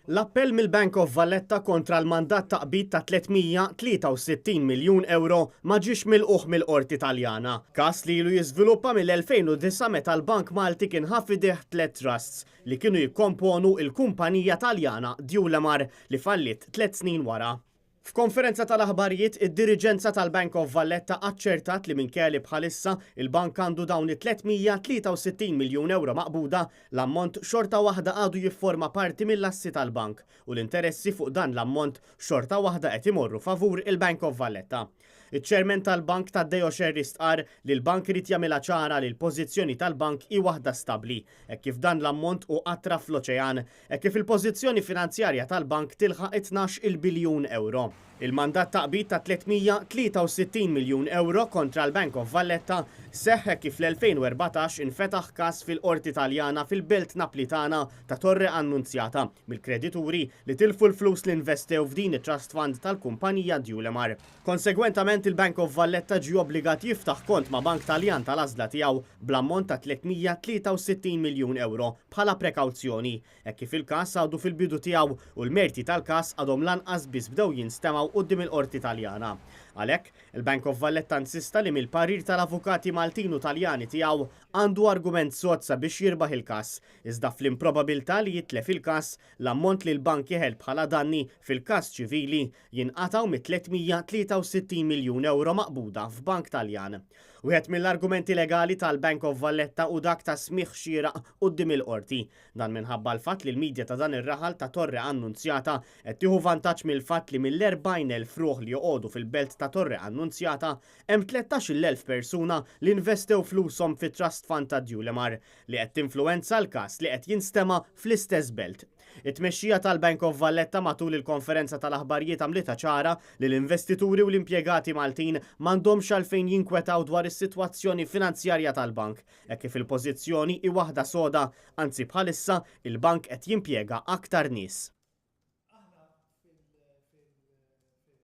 L-appell mill-Bank of Valletta kontra l-mandat ta' qbid ta' 363 miljun ewro ma ġiex milqugħ mill-Qorti Taljana. Każ li ilu jiżviluppa mill-2009 meta l-Bank Malti kien ħa f'idejh tliet trusts li kienu jikkomponu l-kumpanija Taljana Dewlemar li falliet tliet snin wara. F'konferenza tal-aħbarijiet, id-diriġenza tal-Bank of Valletta aċċertat li minkejja li bħalissa il-bank għandu dawn it-363 miljun ewro maqbuda, l-ammont xorta waħda għadu jifforma parti mill-assi tal-bank u l-interessi fuq dan l-ammont xorta waħda qed imorru favur il-Bank of Valletta. Iċ-Chairman tal-Bank Taddeo Scerri stqarr li l-bank irid jagħmilha ċara li l-pożizzjoni tal-bank hi waħda stabbli, hekk kif dan l-ammont hu qatra fl-oċean, hekk kif il-pożizzjoni finanzjarja tal-bank tilħaq it-12-il biljun ewro. Il-mandat ta' qbid ta' 363 miljun ewro kontra l-Bank of Valletta seħħ hekk kif fl-2014 infetaħ każ fil-Qorti Taljana fil-belt Naplitana ta' Torre Annunziata mill-kredituri li tilfu l-flus li investew f'din it-trust fund tal-kumpanija Dewlemar. Konsegwentament, il-Bank of Valletta ġie obbligat jiftaħ kont ma' bank Taljan tal-għażla tiegħu bl-ammont ta' 363 miljun ewro bħala prekawzjoni, hekk kif il-każ għadu fil-bidu tiegħu u l-merti tal-każ għadhom lanqas biss bdew jinstemgħu quddiem il-Qorti Taljana. Għalhekk, il-Bank of Valletta insista li mill-parir tal-avukati Maltin u Taljani tiegħu għandu argument sod sabiex jirbaħ il-każ, iżda fl-improbabilità li jitlef il-każ, l-ammont li l-bank jeħel bħala danni fil-każ ċivili jinqatgħu mit-363 miljun ewro maqbuda f'bank Taljan. Wieħed mill-argumenti legali tal-Bank of Valletta hu dak ta' smigħ xieraq quddiem il-qorti. Dan minħabba l-fatt li l-medja ta' dan ir-raħal ta' Torre Annunzjata qed tieħu vantaġġ mill-fatt li mill-40,000 ruħ li joqogħdu fil-belt ta' Torre Annunzjata hemm 13,000 persuna li investew flushom fit-Trust Fund ta' Dewlemar li qed tinfluwenza l-każ li qed jinstema' fl-istess belt. It-tmexxija tal-Bank of Valletta matul il-konferenza tal-aħbarijiet għamlitha ċara li l-investituri u l-impjegati Maltin m'għandhomx għalfejn jinkwetaw dwar is-sitwazzjoni finanzjarja tal-bank, hekk kif il-pożizzjoni hi waħda soda, anzi bħalissa il-bank qed jimpjega aktar nies.